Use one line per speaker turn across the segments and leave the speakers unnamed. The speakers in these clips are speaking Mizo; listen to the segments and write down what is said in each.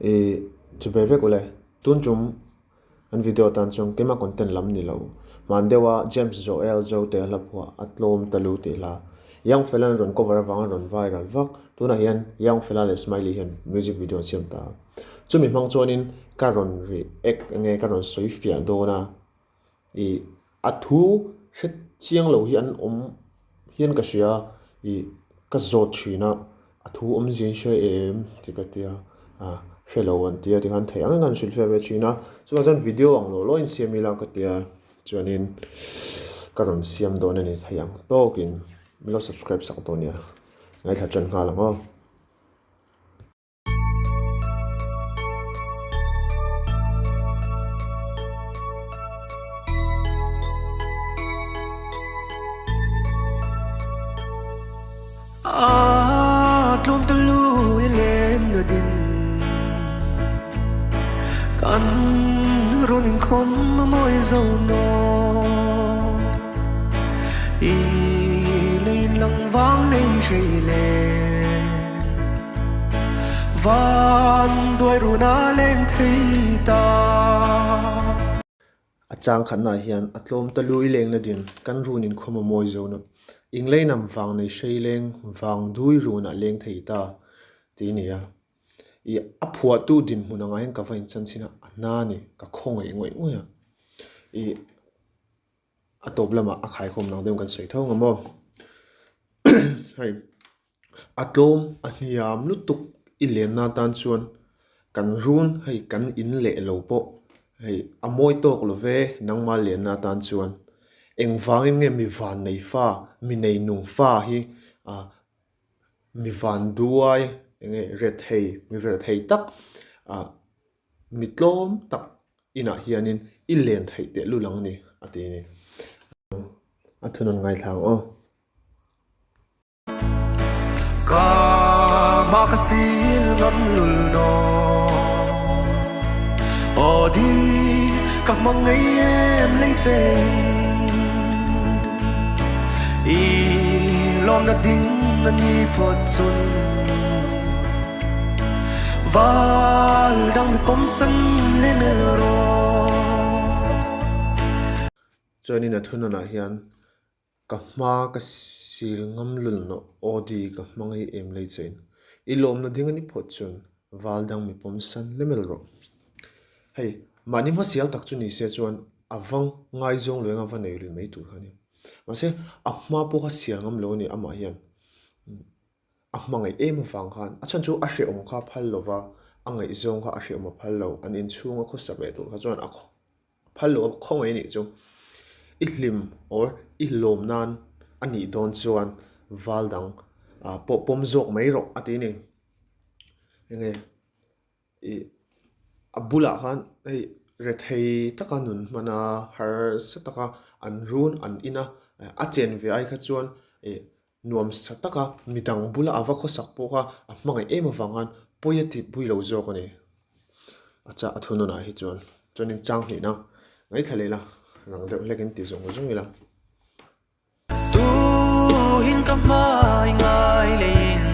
I chu ve vek ule. Tun tum an video atan chuan keimah content lam ni lo. Hman deuha James Joel Zote a hla phuah a tlawm ta lu tih hla Young Fella an rawn cover avanga rawn viral vak. Tunah hian Young Fella leh Smiley hian music video an siam ta a. Chumi hmang chuanin ka rawn react nge ka rawn sawi fiah dawn a. I a thu hre chiang lo hi an awm hian ka hria i ka zawt thin a a thu awmzia in hria em tih ka tia a hre lo an tia tikhan theih ang ang an hrilh fiah ve thin a chuvang chuan video ang lawh lawh in siam ila ka tia chuanin ka rawn siam dawn a ni thei ang tawkin min lo subscribe sak dawn nia ngaithla tan nghal ang aw.
A tlawm ta lu i len na din Kan run in khawm a mawi zo maw I lein lang vang nei hrei le Van duai run a leng thei ta.
A chang khatnaah hian a tlawm ta lui leng na din kan run in khawm a mawi zo na. Inglei nam vang nei hrei leng vang dui run ah leng thei ta tih a ni a. I a phuahtu dinhmun angah hian ka va inchan chhin a, a hna a ni, ka khaw ngaih ngawih ngawih a. I a tawp lamah a khaikhawm nang deuh kan sawi tho ang maw. Hei a tlawm a hniam lutuk i lenna atan chuan kan run hei kan in leh lo pawh hei a mawi tawk lo ve nangma lenna atan chuan engvangin nge mi van nei fa mi nei nung fa hi ah mi van duai eng nge rethei mi rethei tak ah Mi tlawm tak inah hianin i len theih teh lul ang ni, a ti a ni. A thunawn ngaithla ang aw.
Ka mah ka sil ngam lul naw Aw di ka hmang ngei em lei che in I lawmna ding a ni phawt chun Val dang mi pawm san le mel rawh.
Chuanin a thununah hian ka hma ka sil ngam lul nawh Audi ka hmang hi em lei chuain i lawmna ding a ni phawt chuan val dang mi pawm san le mel rawh. Hei mahni hmasial tak chu ni se chuan a va ngaizawng luai anga va nei lui mai tur kha a ni. Mahse a hma pawh kha sial ngam lo a ni amah hian. A hmangaih em avang khan a chhan chu a hrehawm kha phal lo va, a ngaihzawng kha a hrehawm a phal lo, an inchhung a khawsak leh tur kha chuan a phal lo a khawngaih a nih chu. I hlim or i lawm nan a nih dawn chuan val dang pawh pawm zawk mai rawh a ti a ni. Enge ih a bulah khan hei rethei taka nun hman a harsa taka an run an in a, a chen ve ai kha chuan ih Nuam sa taka midang bula a va khawsak pawh kha a hmangaih em avang khan pawi a tih pui lo zawk a ni. A chah a thununah hi chuan chuanin chang hnihna ngaithla leh ila rang deuh hlekin ti zawng zawng ila.
Tuhin ka hmai ngai leiin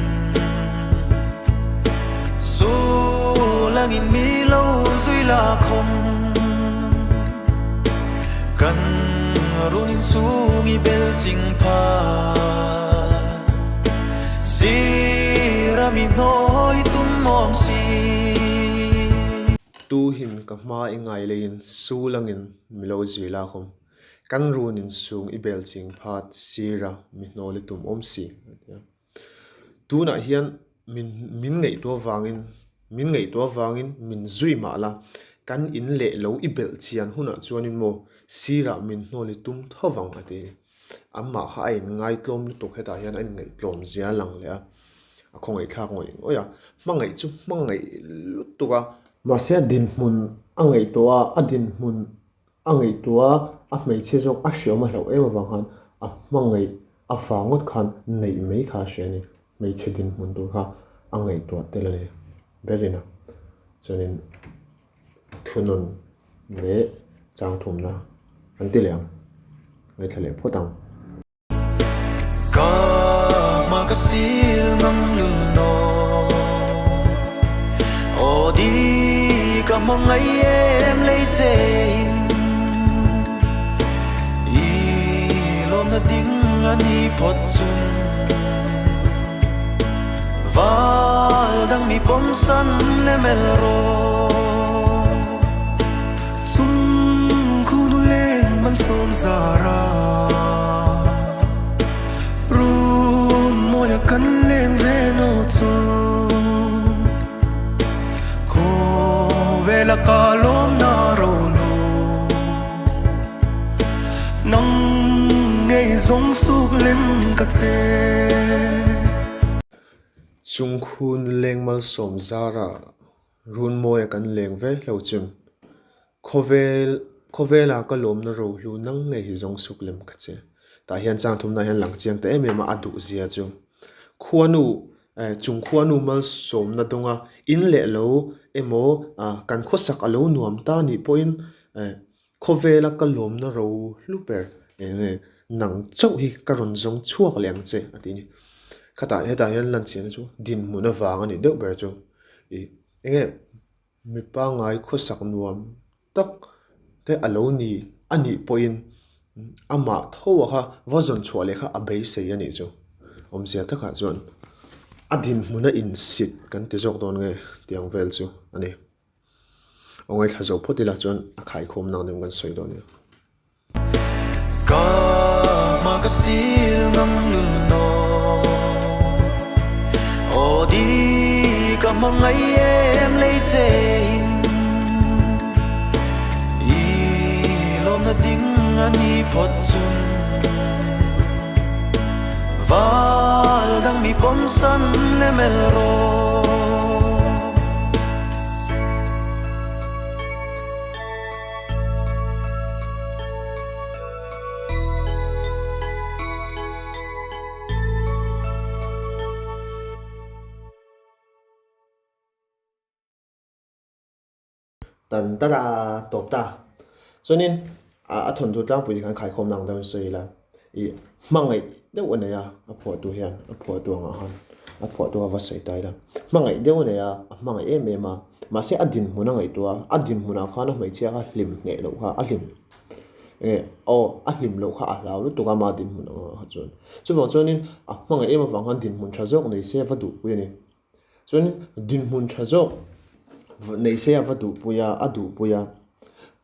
Sulangin mi lo zui la khawm Kan Runin sung i bel ching pha Sira mi hnawi tum awm si.
Tu hin ka hma i ngai leiin su langin mi lo zui lak awm. Kan runin sung i bel ching phat sira mi hnawl i tum awm si. A ti a. Tunah hian min min ngaihtuah vangin min ngaihtuah vangin min zui mah la, kan in leh lo i belh chian hunah chuanin maw sirah min hnawl i tum tho vang a ti. Amah kha a inngaitlawm lutuk hetah hian a inngaihtlawm zia a lang leh a, a khawngaihthlak ngawih ngawih a, hmangaih chu hmangaih lutuk a. Mahse a dinhmun a ngaihtuah a, a dinhmun A ngaihtuah a, a hmeichhia zawk a hriawm a hlauh em avang khan a hmangaih a vang ngawt khan neih mai kha a hria a ni. Hmeichhe dinhmun tur kha a ngaihtuah tel a ni berin a. Chuanin thunawn leh chang thumna an ti leh ang. Ngaithla leh phawt ang.
Ka hma ka sil ngam lul naw. Aw di. di ka hmangaih em lei che in i lawmna ding a ni phawt chun val dang mi pawm san le mel rawh chung khu nu leng malsawm zara Run mawia kan leng ve no chu Khawvela ka lawm na ro lo Nang ngei zawng suk lem ka che.
Chung khun leng malsawm zara run mawia kan leng ve hlo chun Khawvel, khawvela ka lawmna rohlu nang ngei hi zawng suk lem ka che. Tah hian chang thumna hian lang chiang ta em em a, a duh zia chu. Khuanu, eh, chung khuanu malsawmna dawnga in leh lo emaw, ah, kan khawsak a lo nuam ta nih pawhin, eh, khawvela ka lawmna rohlu ber eng nge nang chauh hi ka rawn zawng chhuak leh ang che a ti a ni. Khatah hetah hian lan chiahna chu dinhmun avang a nih deuh ber chu. Ih, eng nge. Mi pangngai khawsak nuam tak te a lo ni a nih pawhin amah tho a kha va zawn chhuah leh kha a beisei a nih chu. Awmzia takah chuan a dinhmun a insit kan ti zawk dawn nge tiang vel chu a ni. Aw ngaithla zo phawt ila chuan a khaikhawm nang deuh kan sawi dawn nia.
Ka hma ka sil ngam lul naw Aw di ka hmangaih em lei che in I lawmna ding a ni phawt chun Val dang mi pawm san le mel rawh.
Tan ta ta tawp ta. Chuanin a thawnthu tlangpui te khan khaikhawm nang deuhin sawi ila ih hmangaih deuh a nei a, a phuahtu hian a phuahtu angah khan a phuahtu a va sawi ta ila. Hmangaih deuh a nei a, a hmangaih em em a, mahse a dinhmun a ngaihtuah a, a dinhmunah khan a hmeichhia kha hlim hneh loh kha a hlim nge aw a hlim loh kha a hlau lutuk a ama dinhmun angah kha chuan. Chuvang chuanin a hmangaih em avang khan dinhmun tha zawk nei se a va duhpui a ni. Chuan dinhmun tha zawk nei se a va duhpui a, a duhpui a,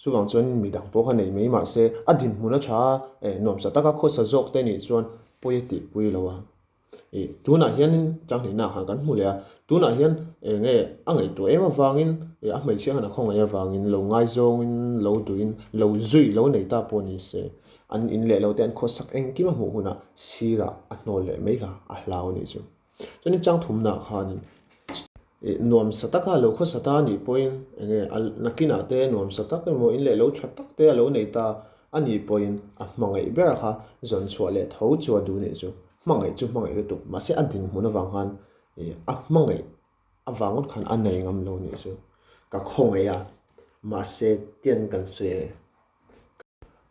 chuvang chuan midang pawh kha nei mai mahse a dinhmun a tha a, eh nuamsa taka khawsa zawk te nih chuan pawi a tihpui lo a. Ih tunah hianin changhnihna ah khan kan hmu leh a, tunah hian eng nge a ngaihtuah em avangin ih a hmeichhia khan a khawngaih avangin lo ngaizawngin lo duhin lo zui lo nei ta pawh ni se an in leh lo te an khawsak engkim a hmuh hunah sirah a hnawl leh mai kha a hlau a nih chu. Chuanin chang thumnah khanin ih nuamsa taka lo khawsa ta anih pawhin eng nge a nakinah te nuamsa tak emaw in leh lo tha tak te a lo nei ta anih pawhin a hmangaih ber kha zawn chhuah leh tho chu a duh nih chu. Hmangaih chu hmangaih lutuk mahse a dinhmun avang khan ih a hmangaih avang ngawt khan a nei ngam lo nih chu. Ka khawngaih a mahse tian kan sawi e.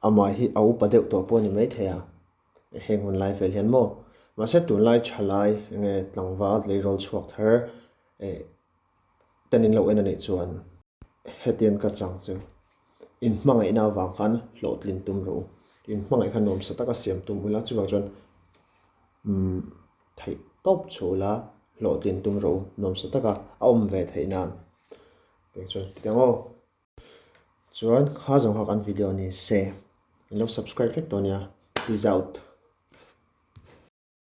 Amah hi a upa deuh tawh pawh a ni maithei a. Heng hun lai vel hian maw? Mahse tunlai thalai enge tlangval tleirawl chhuak thar eh ten in lo en anih chuan hetiang ka chang chu in hmangaihna avang khan hlawhtlin tum rawh u. In hmangaih kha nuamsa taka siam tum ula chuvang chuan umm theih tawp chhuah ula hlawhtlin tum rawh u nuamsa taka a awm ve theih nan. Kei chuan ti ang aw. Chuan kha zawng kha kan video ni se in lo subscribe vek tawh nia. Peace out.